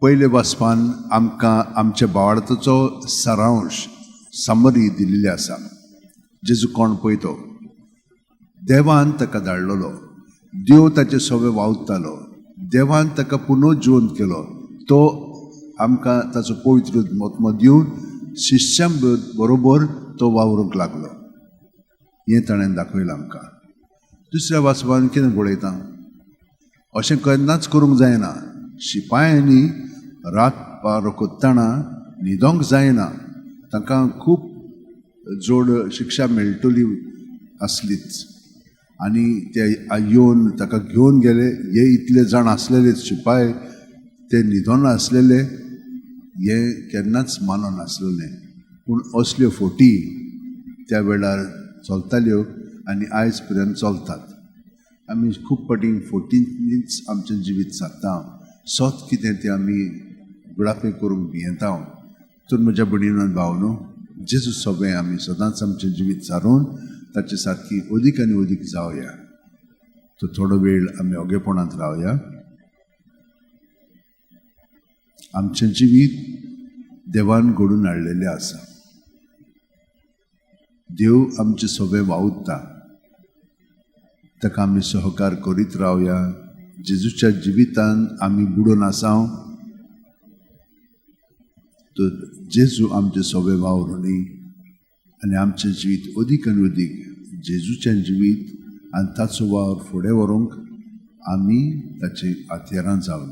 पयले वाचपान आमकां आमच्या भावार्थाचो सारांश, समरी दिल्ली आसा. जेजू कोण पळय तो? देवान ताका धाडलेलो. देव ताचे सवे वावुरतालो. देवान ताका पुनः जिवंत केलो. तो आमकां ताचो पवित्र आत्मो दिवन शिष्यां बरोबर तो वावरूंक लागलो, हें ताणें दाखयलां आमकां. दुसऱ्या वाचपान कितें पळयता? अशें केन्नाच करूंक जायना. शिपायांनी रात पारो कोत्ताना न्हिदोंक जायना. तांकां खूब जोड शिक्षा मेळटली आसलीच. आनी ते येवन ताका घेवन गेले. हे इतले जाण आसलेले शिपाय, ते न्हिदोन आसलेले हें केन्नाच मानून नासलेलें. पूण असल्यो फोटी त्या वेळार चलताल्यो आनी आयज पर्यंत चलतात. आमी खूब फावटी फोटींनीच आमचें जिवीत सारता. सत कितें तें आमी गुळापे करूंक भियेता. तर म्हज्या भयणीनो, भावनो, जेजू सगळें आमी सदांच आमचें जिवीत सारोवन ताचे सारकी अदीक आनी अदीक जावया. तर थोडो वेळ आमी ओगेपणांत रावया. आमचें जिवीत देवान घडून हाडलेलें आसा. देव आमचें सगळें वावुरता. ताका आमी सहकार करीत रावया. जेजूच्या जिवितान आमी बुडून आसा. तर जेजू आमचें सगळें वावरुनी आनी आमचें जिवीत अदीक आनी अदीक जेजूचें जिवीत आनी ताचो वावर फुडें व्हरूंक आमी ताची हत्यारां जावन.